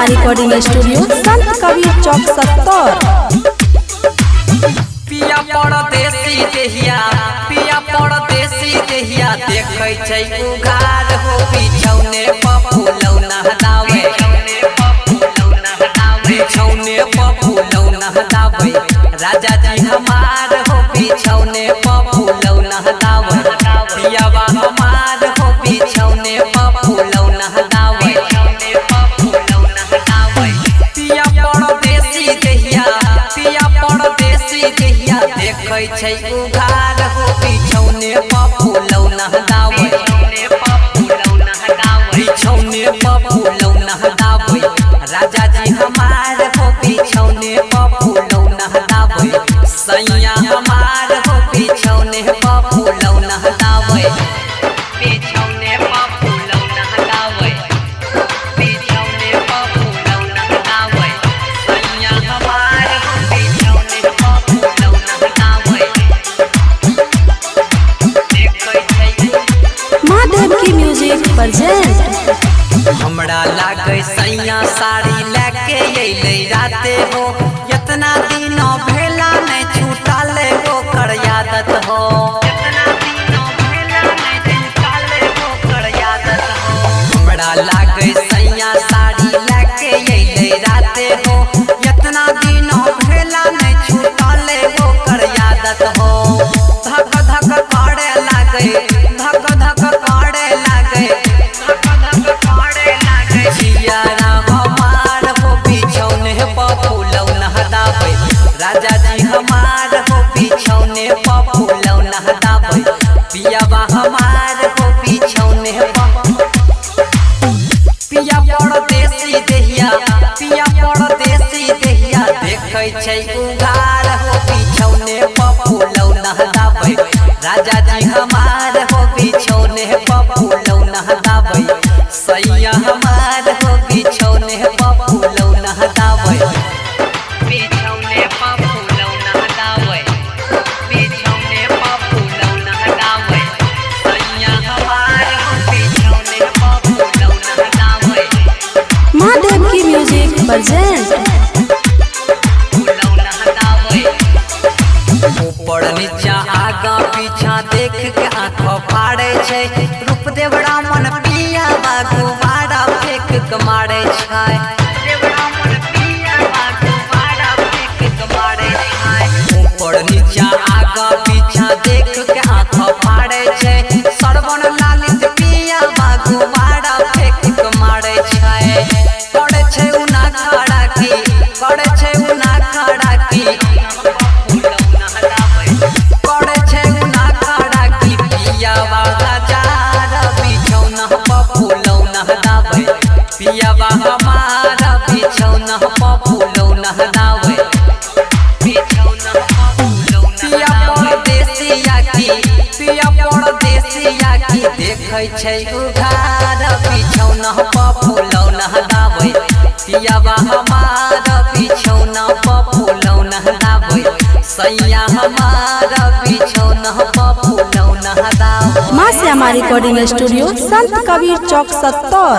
Recording studio, संत कबीर चौक, सत्तर। पिया परदेसी देहिया, पिया परदेसी देहिया, देखै छै उघार हो, बिछौने पफुलौना दावे, बिछौने पफुलौना दावे, राजा जी हमार हो, बिछौने पफुलौना दावे, पियावा हमार हो, बिछौने पफुलौना दावे, पिया परदेसी देहिया, पिया परदेसी देहिया, देखै छै उघार हो, बिछौने पफुलौना दावे, बिछौने पफुलौना दावे, राजा जी हमार हो, बिछौने पफुलौना दावे, सैया हमार हो, बिछौने पफुलौना दावे, बिछौने पफुलौना दावे, बिछौने पफुलौना दावे, सैया हमार हो, बिछौने पफुलौना दावे, देखै छै। माँ देवकी म्यूजिक प्रेजेंट। हमरा लागै सैया साड़ी लैके अइलै राते हो, एतना दिन भेला नहि छूटल ओकर आदत हो, एतना दिन भेला नहि छूटल ओकर आदत हो। हमरा लागै सैया साड़ी लैके अइलै राते हो, एतना दिन भेला नहि छूटल ओकर आदत हो। धक धक करे लागै, धक धक करे लागै, धक धक करे लागै, जियारा हमार हो, बिछौने पफुलौना दाबै, राजा जी हमार हो, बिछौने पफुलौना दाबै, पियावा हमार हो, बिछौने पिया परदेसी देहिया, पिया परदेसी देहिया, देखै छै उघार हो, बिछौने पफुलौना दाबै, राजा जी हमार हो, बिछौने पफुलौना दाबै, सैया हमार हो, बिछौने पफुलौना दाबै, बिछौने पफुलौना दाबै, बिछौने पफुलौना दाबै, सैया हमार हो, बिछौने पफुलौना दाबै। माँ देवकी म्यूजिक प्रेजेंट। ऊपर नीचा आगा पीछा देख के आंख फाड़े छै, रूपदेव रामन पिया बागुबारा फेंक के मारे छै, रूपदेव रामन पिया बागुबारा फेंक के मारे छै। ऊपर नीचा आगा पीछा देख के आंख फाड़े छै, सरवन लालित पिया बागुबारा फेंक के मारे छै। करे छै उना खड़ा की, करे छै उना खड़ा की, करे छै उना खड़ा की, पियावा हजार बिछौना पफुलौना दाबै, पियावा हमार बिछौना पफुलौना दाबै, पिया परदेसिया की, पिया परदेसिया की, देखै छै उघार, बिछौना पफुलौना दाबै, पियावा हमार बिछौना पफुलौना दाबै, सैया हमार बिछौना पफुलौना दाबै। माँ श्यामा रिकॉर्डिंग स्टूडियो, संत कबीर चौक, सत्तर।